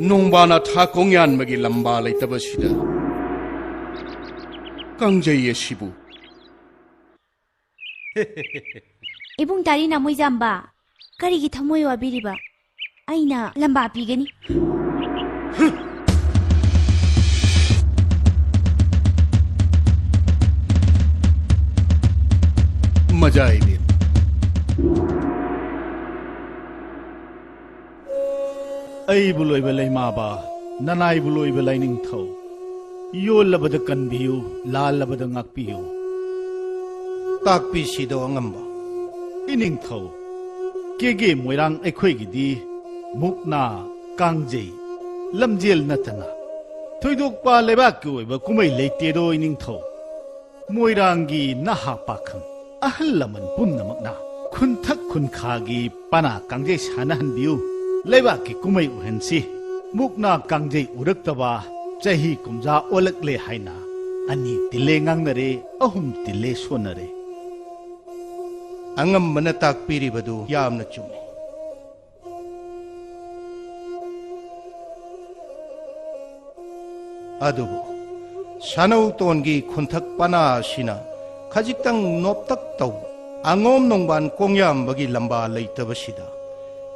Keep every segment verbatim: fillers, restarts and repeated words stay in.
ꯅꯣꯡꯕꯥꯅ ꯊꯥ ꯀꯣꯡꯌꯥꯟꯕꯒꯤ ꯂꯝꯕꯥ ꯂꯩꯇꯕꯁꯤꯗ ꯀꯥꯡꯖꯩ ꯑꯁꯤꯕꯨ꯫ ꯏꯕꯨꯡ ꯇꯥꯔꯤ ꯅꯥꯃꯣꯏꯖꯥꯝꯕ, ꯀꯔꯤꯒꯤ ꯊꯃꯣꯏ ꯋꯥꯕꯤꯔꯤꯕ? ꯑꯩꯅ ꯂꯝꯕꯥ ꯄꯤꯒꯅꯤ꯫ ꯃꯖꯥ ꯏꯕꯦꯝ꯫ ꯑꯩꯕꯨ ꯂꯣꯏꯕ ꯂꯩꯃꯥꯕ, ꯅꯅꯥꯏꯕꯨ ꯂꯣꯏꯕ ꯂꯥꯏꯅꯤꯡꯊꯧ, ꯌꯣꯜꯂꯕꯗ ꯀꯟꯕꯤꯌꯨ, ꯂꯥꯜꯂꯕꯗ ꯉꯥꯛꯄꯤꯌꯨ꯫ ꯇꯥꯛꯄꯤꯁꯤꯗꯣ ꯑꯉꯝꯕ꯫ ꯏꯅꯤꯡꯊꯧ, ꯀꯦꯒꯦ ꯃꯣꯏꯔꯥꯡ ꯑꯩꯈꯣꯏꯒꯤꯗꯤ ꯃꯨꯛꯅꯥ, ꯀꯥꯡꯖꯩ, ꯂꯝꯖꯦꯜ ꯅꯠꯇꯅ ꯊꯣꯏꯗꯣꯛꯄ ꯂꯩꯕꯥꯛꯀꯤ ꯑꯣꯏꯕ ꯀꯨꯝꯍꯩ ꯂꯩꯇꯦꯗꯣ ꯏꯅꯤꯡꯊꯧ꯫ ꯃꯣꯏꯔꯥꯡꯒꯤ ꯅꯍꯥ ꯄꯥꯈꯪ ꯑꯍꯜ ꯂꯃꯟ ꯄꯨꯝꯅꯃꯛꯅ ꯈꯨꯟꯊꯛ ꯈꯨꯟꯈꯥꯒꯤ ꯄꯅꯥ ꯀꯥꯡꯖꯩ ꯁꯥꯟꯅꯍꯟꯕꯤꯌꯨ꯫ ꯂꯩꯕꯥꯛꯀꯤ ꯀꯨꯝꯍꯩ ꯑꯣꯏꯍꯟꯁꯤ꯫ ꯃꯨꯛꯅꯥ ꯀꯥꯡꯖꯩ ꯎꯔꯛꯇꯕ ꯆꯍꯤ ꯀꯨꯝꯖꯥ ꯑꯣꯜꯂꯛꯂꯦ ꯍꯥꯏꯅ ꯑꯅꯤ ꯇꯤꯜꯂꯦ ꯉꯥꯡꯅꯔꯦ, ꯑꯍꯨꯝ ꯇꯤꯜꯂꯦ ꯁꯣꯟꯅꯔꯦ꯫ ꯑꯉꯝꯕꯅ ꯇꯥꯛꯄꯤꯔꯤꯕꯗꯨ ꯌꯥꯝꯅ ꯆꯨꯝꯃꯤ꯫ ꯑꯗꯨꯕꯨ ꯁꯥꯅꯧꯇꯣꯟꯒꯤ ꯈꯨꯟꯊꯛ ꯄꯅꯥ ꯑꯁꯤꯅ ꯈꯖꯤꯛꯇꯪ ꯅꯣꯞꯇꯛ ꯇꯧꯕ ꯑꯉꯣꯝ ꯅꯣꯡꯕꯥꯟ ꯀꯣꯡꯌꯥꯝꯕꯒꯤ ꯂꯝꯕꯥ ꯂꯩꯇꯕꯁꯤꯗ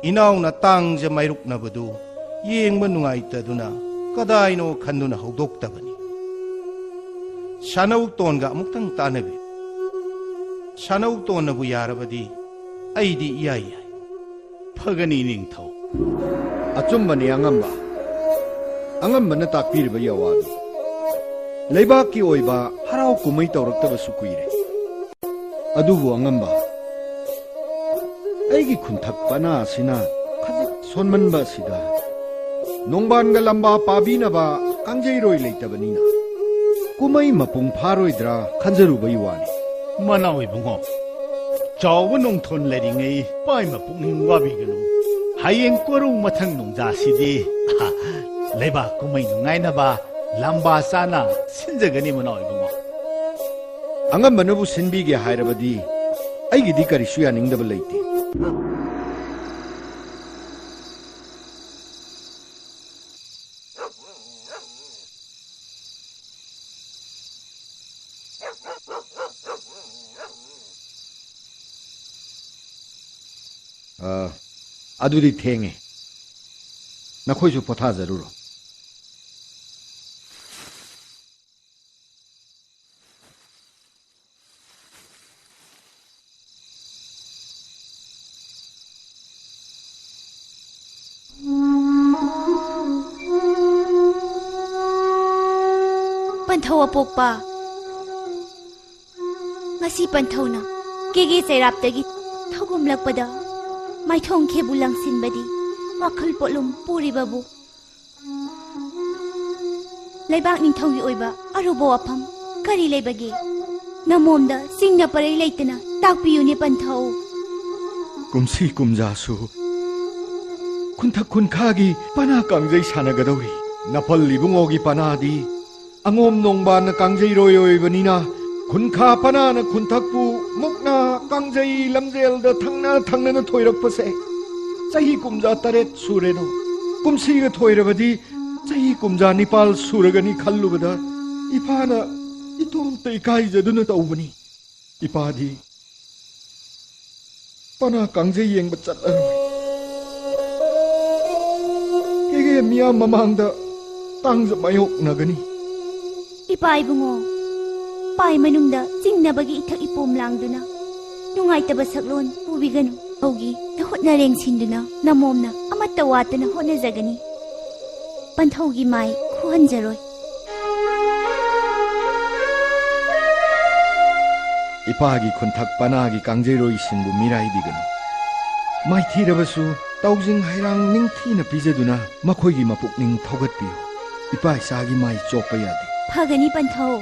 ꯏꯅꯥꯎꯅ ꯇꯥꯡꯖ ꯃꯥꯏꯔꯨꯛꯅꯕꯗꯨ ꯌꯦꯡꯕ ꯅꯨꯡꯉꯥꯏꯇꯗꯨꯅ ꯀꯗꯥꯏꯅꯣ ꯈꯟꯗꯨꯅ ꯍꯧꯗꯣꯛꯇꯕꯅꯤ꯫ ꯁꯥꯅꯧꯇꯣꯟꯒ ꯑꯃꯨꯛꯇꯪ ꯇꯥꯟꯅꯕꯤ꯫ ꯁꯥꯅꯧꯇꯣꯟꯅꯕꯨ ꯌꯥꯔꯕꯗꯤ ꯑꯩꯗꯤ ꯏꯌꯥ ꯌꯥꯏ꯫ ꯐꯒꯅꯤ ꯅꯤꯡꯊꯧ꯫ ꯑꯆꯨꯝꯕꯅꯤ ꯑꯉꯝꯕ꯫ ꯑꯉꯝꯕꯅ ꯇꯥꯛꯄꯤꯔꯤꯕ ꯌꯥꯋꯥꯗꯨ꯫ ꯂꯩꯕꯥꯛꯀꯤ ꯑꯣꯏꯕ ꯍꯔꯥꯎ ꯀꯨꯝꯍꯩ ꯇꯧꯔꯛꯇꯕꯁꯨ ꯀꯨꯏꯔꯦ꯫ ꯑꯗꯨꯕꯨ ꯑꯉꯝꯕ, ꯑꯩꯒꯤ ꯈꯨꯟꯊꯛ ꯄꯅꯥ ꯑꯁꯤꯅ ꯈꯖꯤꯛ ꯁꯣꯟꯃꯟꯕ ꯑꯁꯤꯗ ꯅꯣꯡꯕꯥꯟꯒ ꯂꯝꯕꯥ ꯄꯥꯕꯤꯅꯕ ꯀꯥꯡꯖꯩꯔꯣꯏ ꯂꯩꯇꯕꯅꯤꯅ ꯀꯨꯝꯍꯩ ꯃꯄꯨꯡ ꯐꯥꯔꯣꯏꯗ꯭ꯔꯥ ꯈꯟꯖꯔꯨꯕꯒꯤ ꯋꯥꯅꯤ꯫ ꯃꯅꯥꯎ ꯏꯕꯨꯡꯉꯣ, ꯆꯥꯎꯕ ꯅꯣꯡꯊꯣꯟ ꯂꯩꯔꯤꯉꯩ ꯄꯥꯏꯃ ꯄꯨꯛꯅꯤꯡ ꯋꯥꯕꯤꯒꯅꯨ꯫ ꯍꯌꯦꯡ ꯀꯣꯔꯧ ꯃꯊꯪ ꯅꯣꯡꯖꯥꯁꯤꯗꯤ ꯂꯩꯕꯥꯛ ꯀꯨꯝꯍꯩ ꯅꯨꯡꯉꯥꯏꯅꯕ ꯂꯝꯕꯥ ꯆꯥꯅ ꯁꯤꯟꯖꯒꯅꯤ ꯃꯅꯥꯎ ꯏꯕꯨꯡꯉꯣ꯫ ꯑꯉꯝꯕꯅꯕꯨ ꯁꯤꯟꯕꯤꯒꯦ ꯍꯥꯏꯔꯕꯗꯤ ꯑꯩꯒꯤꯗꯤ ꯀꯔꯤꯁꯨ ꯌꯥꯅꯤꯡꯗꯕ ꯂꯩꯇꯦ꯫ ꯑ, ꯑꯗꯨꯗꯤ ꯊꯦꯡꯉꯦ꯫ ꯅꯈꯣꯏꯁꯨ ꯄꯣꯊꯥꯖꯔꯨꯔꯣ꯫ ꯄꯟꯊꯧ ꯑꯄꯣꯛꯄ, ꯉꯁꯤ ꯄꯟꯊꯧꯅ ꯀꯦꯒꯦ ꯆꯩꯔꯥꯞꯇꯒꯤ ꯊꯧꯒꯨꯝꯂꯛꯄꯗ ꯃꯥꯏꯊꯣꯡ ꯈꯦꯕꯨ ꯂꯪꯁꯤꯟꯕꯗꯤ ꯋꯥꯈꯜ ꯄꯣꯠꯂꯨꯝ ꯄꯨꯔꯤꯕꯕꯨ ꯂꯩꯕꯥꯛ ꯅꯤꯡꯊꯧꯒꯤ ꯑꯣꯏꯕ ꯑꯔꯨꯕ ꯋꯥꯐꯝ ꯀꯔꯤ ꯂꯩꯕꯒꯦ? ꯅꯃꯣꯝꯗ ꯆꯤꯡꯅ ꯄꯔꯩ ꯂꯩꯇꯅ ꯇꯥꯛꯄꯤꯌꯨꯅꯦ ꯄꯟꯊꯧ꯫ ꯀꯨꯝꯁꯤ ꯀꯨꯝꯖꯥꯁꯨ ꯈꯨꯟꯊꯛ ꯈꯨꯟꯈꯥꯒꯤ ꯄꯅꯥ ꯀꯥꯡꯖꯩ ꯁꯥꯟꯅꯒꯗꯧꯔꯤ꯫ ꯅꯄꯜ ꯏꯕꯨꯡꯉꯣꯒꯤ ꯄꯅꯥꯗꯤ ꯑꯉꯣꯝ ꯅꯣꯡꯕꯥꯟꯅ ꯀꯥꯡꯖꯩꯔꯣꯏ ꯑꯣꯏꯕꯅꯤꯅ, ꯈꯨꯟꯈꯥ ꯄꯅꯥꯅ ꯈꯨꯟꯊꯛꯄꯨ ꯃꯨꯛꯅꯥ ꯀꯥꯡꯖꯩ ꯂꯝꯖꯦꯜꯗ ꯊꯪꯅ ꯊꯪꯅꯅ ꯊꯣꯏꯔꯛꯄꯁꯦ ꯆꯍꯤ ꯀꯨꯝꯖꯥ ꯇꯔꯦꯠ ꯁꯨꯔꯦꯗꯣ꯫ ꯀꯨꯝꯁꯤꯒ ꯊꯣꯏꯔꯕꯗꯤ ꯆꯍꯤ ꯀꯨꯝꯖꯥ ꯅꯤꯄꯥꯜ ꯁꯨꯔꯒꯅꯤ ꯈꯜꯂꯨꯕꯗ ꯏꯄꯥꯅ ꯏꯇꯣꯝꯇ ꯏꯀꯥꯏꯖꯗꯨꯅ ꯇꯧꯕꯅꯤ꯫ ꯏꯄꯥꯗꯤ ꯄꯅꯥ ꯀꯥꯡꯖꯩ ꯌꯦꯡꯕ ꯆꯠꯂꯔꯣꯏ꯫ ꯀꯦꯒꯦ ꯃꯤꯌꯥꯝ ꯃꯃꯥꯡꯗ ꯇꯥꯡꯖ ꯃꯥꯌꯣꯛꯅꯒꯅꯤ꯫ ꯏꯄꯥ ꯏꯕꯨꯡꯉꯣ, ꯄꯥꯏ ꯃꯅꯨꯡꯗ ꯆꯤꯡꯅꯕꯒꯤ ꯏꯊꯛ ꯏꯄꯣꯝ ꯂꯥꯡꯗꯨꯅ ꯅꯨꯡꯉꯥꯏꯇꯕ ꯁꯛꯂꯣꯟ ꯄꯨꯕꯤꯒꯅꯨ꯫ ꯍꯧꯒꯤ ꯅꯍꯨꯠꯅ ꯂꯦꯡꯁꯤꯟꯗꯨꯅ ꯅꯃꯣꯝꯅ ꯑꯃꯠꯇ ꯋꯥꯠꯇꯅ ꯍꯣꯠꯅꯖꯒꯅꯤ꯫ ꯄꯟꯊꯧꯒꯤ ꯃꯥꯏ ꯈꯨꯍꯟꯖꯔꯣꯏ꯫ ꯏꯄꯥꯒꯤ ꯈꯨꯟꯊꯛ ꯄꯅꯥꯒꯤ ꯀꯥꯡꯖꯩꯔꯣꯏꯁꯤꯡꯕꯨ ꯃꯤꯔꯥꯏꯕꯤꯒꯅꯨ꯫ ꯃꯥꯏꯊꯤꯔꯕꯁꯨ ꯇꯥꯎꯖꯤꯡ ꯍꯩꯔꯥꯡ ꯅꯤꯡꯊꯤꯅ ꯄꯤꯖꯗꯨꯅ ꯃꯈꯣꯏꯒꯤ ꯃꯄꯨꯛꯅꯤꯡ ꯊꯧꯒꯠꯄꯤꯌꯨ꯫ ꯏꯄꯥ ꯏꯆꯥꯒꯤ ꯃꯥꯏ ꯆꯣꯞꯄ ꯌꯥꯗꯦ꯫ ꯐꯒꯅꯤ ꯄꯟꯊꯧ꯫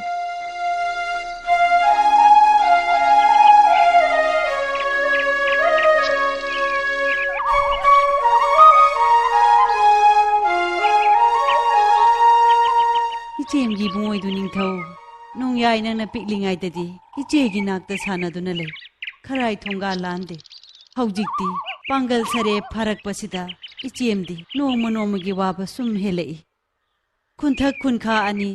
ꯏꯆꯦꯝꯒꯤ ꯏꯕꯨꯡꯉꯣꯏꯗꯨ ꯅꯤꯡꯊꯧ, ꯅꯣꯡꯌꯥꯏ ꯅꯪꯅ ꯄꯤꯛꯂꯤꯉꯩꯗꯗꯤ ꯏꯆꯦꯒꯤ ꯅꯥꯛꯇ ꯁꯥꯟꯅꯗꯨꯅ ꯂꯩ꯫ ꯈꯔꯥꯏ ꯊꯣꯡꯒꯥꯜ ꯂꯥꯟꯗꯦ꯫ ꯍꯧꯖꯤꯛꯇꯤ ꯄꯥꯡꯒꯜ ꯁꯔꯦ ꯐꯔꯛꯄꯁꯤꯗ ꯏꯆꯦꯝꯗꯤ ꯅꯣꯡꯃ ꯅꯣꯡꯃꯒꯤ ꯋꯥꯕ ꯁꯨꯝ ꯍꯦꯜꯂꯛꯏ꯫ ꯈꯨꯟꯊꯛ ꯈꯨꯟꯈꯥ ꯑꯅꯤ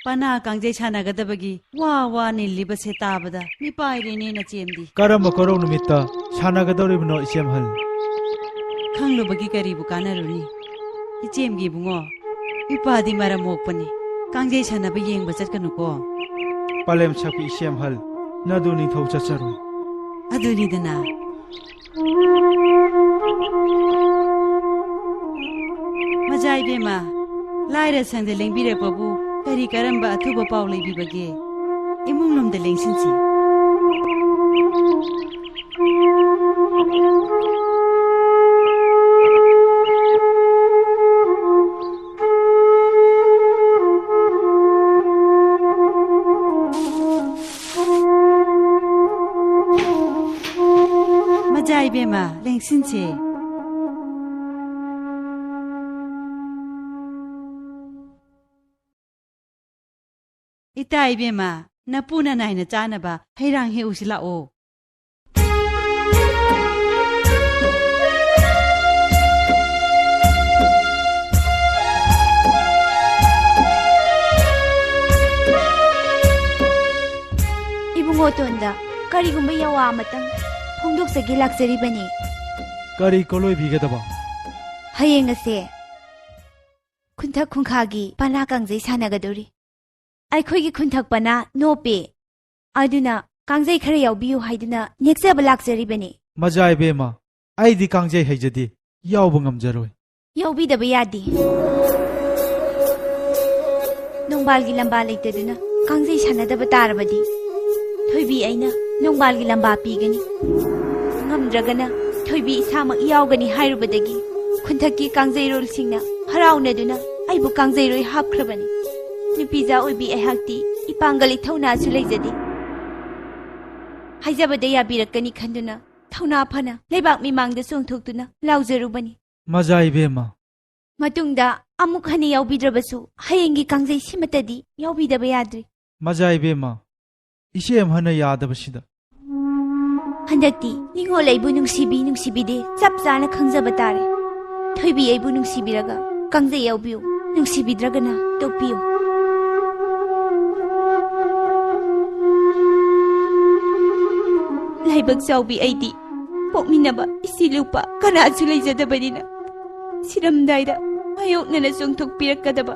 ꯄꯅꯥ ꯀꯥꯡꯖꯩ ꯁꯥꯟꯅꯒꯗꯕꯒꯤ ꯋꯥ ꯋꯥ ꯅꯤꯜꯂꯤꯕꯁꯦ ꯇꯥꯕꯗ ꯃꯤꯄꯥꯏꯔꯦꯅꯦ ꯅꯆꯦꯝꯗꯤ꯫ ꯀꯔꯝꯕ ꯀꯣꯔꯧ ꯅꯨꯃꯤꯠꯇ ꯁꯥꯟꯅꯒꯗꯧꯔꯤꯕꯅꯣ ꯏꯆꯦꯝꯍꯜ? ꯈꯪꯂꯨꯕꯒꯤ ꯀꯔꯤꯕꯨ ꯀꯥꯟꯅꯔꯨꯅꯤ? ꯏꯆꯦꯝꯒꯤ ꯏꯕꯨꯡꯉꯣ, ꯏꯄꯥꯗꯤ ꯃꯔꯝ ꯃꯣꯛꯄꯅꯤ꯫ ꯀꯥꯡꯖꯩ ꯁꯥꯟꯅꯕ ꯌꯦꯡꯕ ꯆꯠꯀꯅꯨꯀꯣ꯫ ꯄꯂꯦꯝ ꯁꯛꯄꯤ ꯏꯆꯦꯝꯍꯜ, ꯅꯗꯨ ꯅꯤꯡꯊꯧ ꯆꯠꯆꯔꯣꯏ꯫ ꯑꯗꯨꯅꯤꯗꯅ꯫ ꯃꯖꯥ ꯏꯕꯦꯝꯃ, ꯂꯥꯏꯔ ꯁꯪꯗ ꯂꯦꯡꯕꯤꯔꯛꯄꯕꯨ ꯀꯔꯤ ꯀꯔꯝꯕ ꯑꯊꯨꯕ ꯄꯥꯎ ꯂꯩꯕꯤꯕꯒꯦ? ꯏꯃꯨꯡ ꯂꯣꯝꯗ ꯂꯦꯡꯁꯤꯟꯁꯤ꯫ ꯃꯖꯥ ꯏꯕꯦꯝꯃ, ꯂꯦꯡꯁꯤꯟꯁꯦ꯫ ꯏꯇꯥ ꯏꯕꯦꯝꯃ, ꯅꯄꯨꯅ ꯅꯥꯏꯅ ꯆꯥꯅꯕ ꯍꯩꯔꯥꯡ ꯍꯦꯛꯎꯁꯤ ꯂꯥꯛꯑꯣ꯫ ꯏꯕꯨꯡꯉꯣ ꯇꯣꯟꯗ, ꯀꯔꯤꯒꯨꯝꯕ ꯌꯥꯋꯥ ꯑꯃꯇꯪ ꯐꯣꯡꯗꯣꯛꯆꯒꯦ ꯂꯥꯛꯆꯔꯤꯕꯅꯤ꯫ ꯀꯔꯤ ꯀꯣꯂꯣꯏꯕꯤꯒꯗꯕ? ꯍꯌꯦꯡ ꯑꯁꯦ ꯈꯨꯟꯊꯛ ꯈꯨꯟꯈꯥꯒꯤ ꯄꯅꯥ ꯀꯥꯡꯖꯩ ꯁꯥꯟꯅꯒꯗꯧꯔꯤ꯫ ꯑꯩꯈꯣꯏꯒꯤ ꯈꯨꯟꯊꯛ ꯄꯅꯥ ꯅꯣꯞꯄꯦ꯫ ꯑꯗꯨꯅ ꯀꯥꯡꯖꯩ ꯈꯔ ꯌꯥꯎꯕꯤꯌꯨ ꯍꯥꯏꯗꯨꯅ ꯅꯦꯛꯆꯕ ꯂꯥꯛꯆꯔꯤꯕꯅꯤ꯫ ꯃꯖꯥ ꯏꯕꯦꯝꯃ, ꯑꯩꯗꯤ ꯀꯥꯡꯖꯩ ꯍꯩꯖꯗꯦ, ꯌꯥꯎꯕ ꯉꯝꯖꯔꯣꯏ꯫ ꯌꯥꯎꯕꯤꯗꯕ ꯌꯥꯗꯦ꯫ ꯅꯣꯡꯕꯥꯜꯒꯤ ꯂꯝꯕꯥ ꯂꯩꯇꯗꯨꯅ ꯀꯥꯡꯖꯩ ꯁꯥꯟꯅꯗꯕ ꯇꯥꯔꯕꯗꯤ ꯊꯣꯏꯕꯤ ꯑꯩꯅ ꯅꯣꯡꯕꯥꯜꯒꯤ ꯂꯝꯕꯥ ꯄꯤꯒꯅꯤ꯫ ꯉꯝꯗ꯭ꯔꯒꯅ ꯊꯣꯏꯕꯤ ꯏꯁꯥꯃꯛ ꯌꯥꯎꯒꯅꯤ ꯍꯥꯏꯔꯨꯕꯗꯒꯤ ꯈꯨꯟꯊꯛꯀꯤ ꯀꯥꯡꯖꯩꯔꯣꯜꯁꯤꯡꯅ ꯍꯔꯥꯎꯅꯗꯨꯅ ꯑꯩꯕꯨ ꯀꯥꯡꯖꯩꯔꯣꯏ ꯍꯥꯞꯈ꯭ꯔꯕꯅꯤ꯫ ꯅꯨꯄꯤꯖꯥ ꯑꯣꯏꯕꯤ ꯑꯩꯍꯥꯛꯇꯤ ꯏꯄꯥꯡꯒꯜ ꯏꯊꯧꯅꯥꯁꯨ ꯂꯩꯖꯗꯦ꯫ ꯍꯥꯏꯖꯕꯗ ꯌꯥꯕꯤꯔꯛꯀꯅꯤ ꯈꯟꯗꯨꯅ ꯊꯧꯅꯥ ꯐꯅ ꯂꯩꯕꯥꯛ ꯃꯤꯃꯥꯡꯗ ꯆꯣꯡꯊꯣꯛꯇꯨꯅ ꯂꯥꯎꯖꯔꯨꯕꯅꯤ꯫ ꯃꯖꯥ ꯏꯕꯦꯝꯃ꯫ ꯃꯇꯨꯡꯗ ꯑꯃꯨꯛ ꯍꯟꯅ ꯌꯥꯎꯕꯤꯗ꯭ꯔꯕꯁꯨ ꯍꯌꯦꯡꯒꯤ ꯀꯥꯡꯖꯩ ꯁꯤꯃꯇꯗꯤ ꯌꯥꯎꯕꯤꯗꯕ ꯌꯥꯗ꯭ꯔꯤ꯫ ꯃꯖꯥ ꯏꯕꯦꯝꯃ, ꯏꯆꯦ ꯑꯃꯅ ꯌꯥꯗꯕꯁꯤꯗ꯫ ꯍꯟꯗꯛꯇꯤ ꯅꯤꯡꯉꯣꯜ ꯑꯩꯕꯨ ꯅꯨꯡꯁꯤꯕꯤ ꯅꯨꯡꯁꯤꯕꯤꯗꯦ ꯆꯞ ꯆꯥꯅ ꯈꯪꯖꯕ ꯇꯥꯔꯦ꯫ ꯊꯣꯏꯕꯤ ꯑꯩꯕꯨ ꯅꯨꯡꯁꯤꯕꯤꯔꯒ ꯀꯥꯡꯖꯩ ꯌꯥꯎꯕꯤꯌꯨ, ꯅꯨꯡꯁꯤꯕꯤꯗ꯭ꯔꯒꯅ ꯇꯣꯛꯄꯤꯌꯨ꯫ ꯂꯥꯏꯕꯛ ꯆꯥꯎꯕꯤ ꯑꯩꯗꯤ ꯄꯣꯛꯃꯤꯟꯅꯕ ꯏꯆꯤ ꯂꯨꯄꯥ ꯀꯅꯥꯁꯨ ꯂꯩꯖꯗꯕꯅꯤꯅ, ꯁꯤꯔꯝꯗꯥꯏꯗ ꯃꯥꯌꯣꯛꯅꯅ ꯆꯣꯡꯊꯣꯛꯄꯤꯔꯛꯀꯗꯕ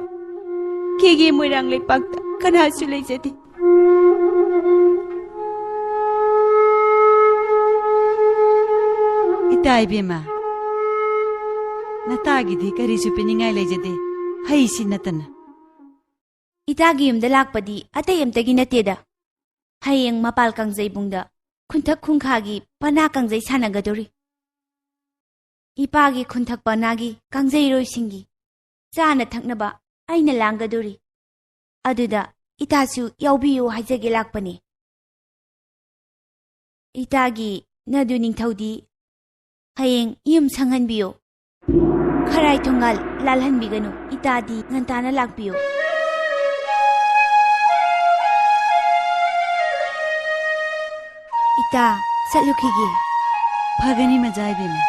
ꯀꯦꯒꯦ ꯃꯣꯏꯔꯥꯡ ꯂꯩꯄꯥꯛꯇ ꯀꯅꯥꯁꯨ ꯂꯩꯖꯗꯦ꯫ ꯏꯇꯥ ꯏꯕꯦꯝꯃ, ꯅꯇꯥꯒꯤꯗꯤ ꯀꯔꯤꯁꯨ ꯄꯤꯅꯤꯡꯉꯥꯏ ꯂꯩꯖꯗꯦ, ꯍꯩꯁꯤ ꯅꯠꯇꯅ꯫ ꯏꯇꯥꯒꯤ ꯌꯨꯝꯗ ꯂꯥꯛꯄꯗꯤ ꯑꯇꯩ ꯑꯝꯇꯒꯤ ꯅꯠꯇꯦꯗ꯫ ꯍꯌꯦꯡ ꯃꯄꯥꯜ ꯀꯥꯡꯖꯩꯕꯨꯡꯗ ꯈꯨꯟꯊꯛ ꯈꯨꯟꯈꯥꯒꯤ ꯄꯅꯥ ꯀꯥꯡꯖꯩ ꯁꯥꯟꯅꯒꯗꯧꯔꯤ꯫ ꯏꯄꯥꯒꯤ ꯈꯨꯟꯊꯛ ꯄꯅꯥꯒꯤ ꯀꯥꯡꯖꯩꯔꯣꯏꯁꯤꯡꯒꯤ ꯆꯥꯅ ꯊꯛꯅꯕ ꯑꯩꯅ ꯂꯥꯡꯒꯗꯧꯔꯤ꯫ ꯑꯗꯨꯗ ꯏꯇꯥꯁꯨ ꯌꯥꯎꯕꯤꯌꯨ ꯍꯥꯏꯖꯒꯦ ꯂꯥꯛꯄꯅꯦ꯫ ꯏꯇꯥꯒꯤ ꯅꯗꯨ ꯅꯤꯡꯊꯧꯗꯤ ꯍꯌꯦꯡ ꯌꯨꯝ ꯁꯪꯍꯟꯕꯤꯌꯨ꯫ ꯈꯔꯥꯏ ꯊꯣꯡꯒꯥꯜ ꯂꯥꯜꯍꯟꯕꯤꯒꯅꯨ꯫ ꯏꯇꯥꯗꯤ ꯉꯟꯇꯥꯅ ꯂꯥꯛꯄꯤꯌꯨ꯫ ꯏꯇꯥ, ꯆꯠꯂꯨꯈꯤꯒꯦ꯫ ꯐꯒꯅꯤ, ꯃꯖꯥ ꯏꯕꯦꯝꯃ꯫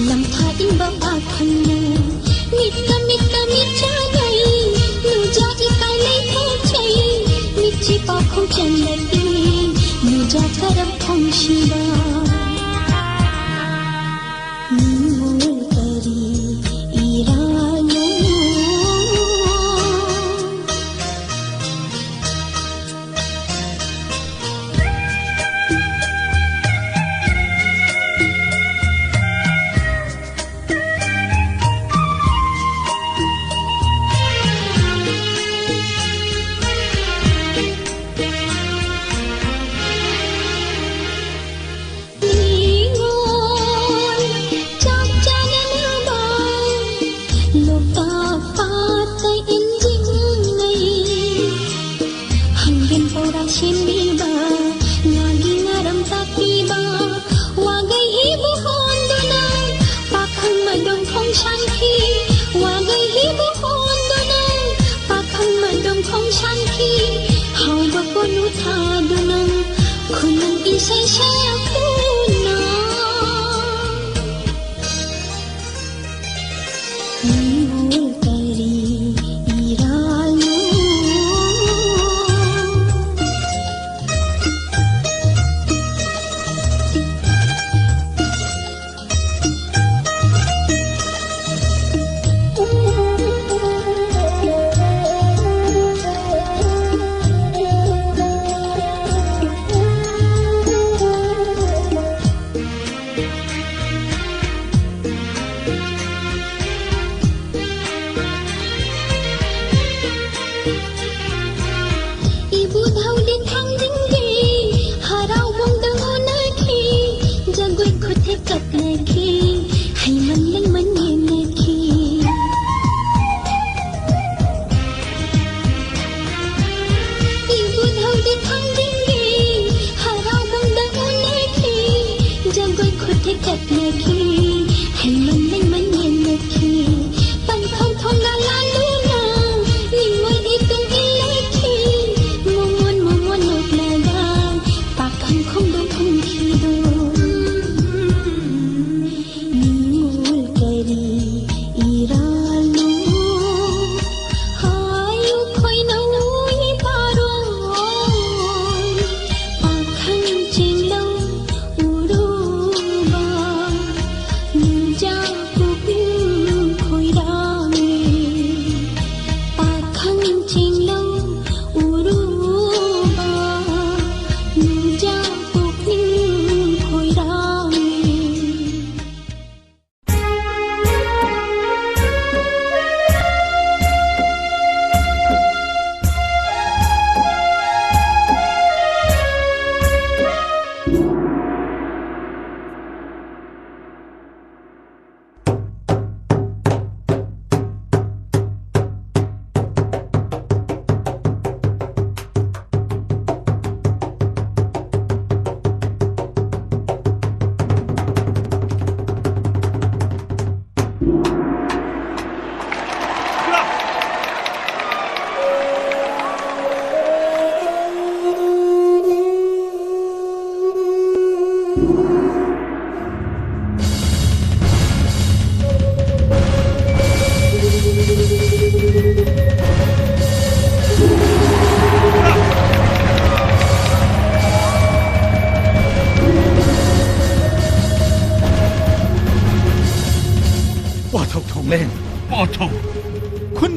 Lamtha inba pakhangna, mitta mitta micha gai, nuja ikai lei thochai, michi pakhong chandati, nuja karap khong shiba. Nimul kari irano. Ningon, chak chanana ba, loka pata injing nai. Hangin pora shimiba, ngagi ngaram takiba, wagai hibu hondona, pakhang madong khong shangki, wagai hibu hondona, pakhang madong khong shangki, hauba konu thadona, khunang isai shapuna.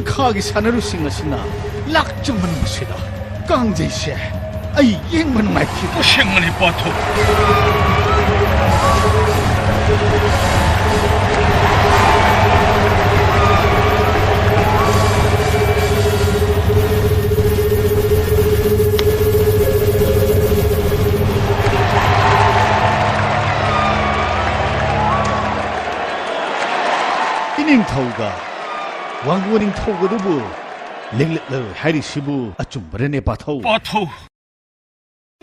ꯈꯥꯒꯤ ꯁꯥꯟꯅꯔꯣꯏꯁꯤꯡ ꯑꯁꯤꯅ ꯂꯥꯛꯆꯃꯟꯕꯁꯤꯗ ꯀꯥꯡꯖꯩꯁꯦ ꯑꯩ ꯌꯦꯡꯕ ꯅꯨꯡꯉꯥꯏꯈꯤꯗꯦ꯫ ꯑꯁꯦꯡꯕꯅꯤ ꯄꯥꯊꯧ꯫ ꯏꯅꯤꯡꯊꯧꯒ ꯋꯥꯡꯒꯣ ꯅꯤꯡꯊꯧꯒꯗꯨꯕꯨ ꯂꯦꯡꯂꯛꯂꯔꯣꯏ ꯍꯥꯏꯔꯤꯁꯤꯕꯨ ꯑꯆꯨꯝꯕꯔꯅꯦ ꯄꯥꯊꯧ? ꯄꯥꯊꯧ,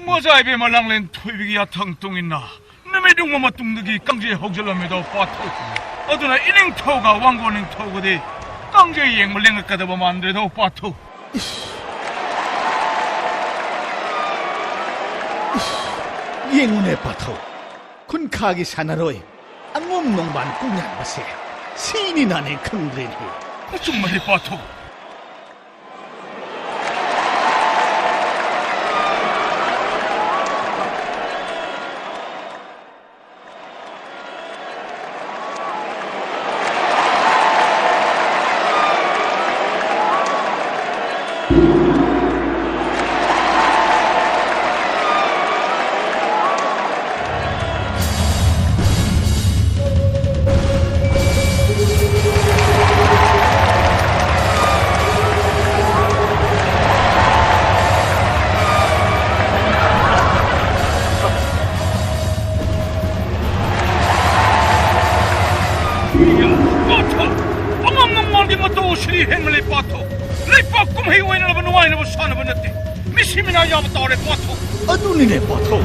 ꯃꯖꯥ ꯏꯕꯦꯝꯃ ꯂꯥꯡꯂꯦꯟ ꯊꯣꯏꯕꯤꯒꯤ ꯌꯥꯊꯪ ꯇꯨꯡꯏꯟꯅ ꯅꯨꯃꯤꯠ ꯌꯨꯡꯕ ꯃꯇꯨꯡꯗꯒꯤ ꯀꯥꯡꯖꯩ ꯍꯧꯖꯤꯜꯂꯝꯃꯤꯗꯣ ꯄꯥꯊꯧ꯫ ꯑꯗꯨꯅ ꯏꯅꯤꯡꯊꯧꯒ ꯋꯥꯡꯒꯣ ꯅꯤꯡꯊꯧꯒꯗꯤ ꯀꯥꯡꯖꯩ ꯌꯦꯡꯕ ꯂꯦꯡꯉꯛꯀꯗꯕ ꯃꯥꯟꯗ꯭ꯔꯦꯗꯣ ꯄꯥꯊꯧ꯫ ꯏꯁ! ꯏꯁ! ꯌꯦꯡꯉꯨꯅꯦ ꯄꯥꯊꯧ, ꯈꯨꯟꯈꯥꯒꯤ ꯁꯥꯟꯅꯔꯣꯏ ꯑꯉꯣꯝ ꯅꯣꯡꯕꯥꯟ ꯀꯣꯡꯌꯥꯟꯕꯁꯦ ꯁꯤꯅꯤ ꯅꯥꯅꯦ ꯈꯪꯗ꯭ꯔꯦꯅꯦ꯫ ꯑꯆꯨꯝꯕꯅꯤ ꯄꯥꯊꯧ꯫ ꯄꯥꯊꯧ! ꯑꯉꯝ ꯅꯣꯡꯕꯥꯟꯒꯤ ꯃꯇꯧ ꯑꯁꯤꯗꯤ ꯍꯦꯟꯃꯜꯂꯦ ꯄꯥꯊꯧ! ꯂꯩꯄꯥꯛ ꯀꯨꯝꯍꯩ ꯑꯣꯏꯅꯅꯕ ꯅꯨꯡꯉꯥꯏꯅꯕ ꯁꯥꯟꯅꯕ ꯅꯠꯇꯦ꯫ ꯃꯤꯁꯤ ꯃꯤꯅꯥ ꯌꯥꯕ ꯇꯥꯔꯦ ꯄꯥꯊꯧ! ꯑꯗꯨꯅꯤꯅꯦ ꯄꯥꯊꯧ!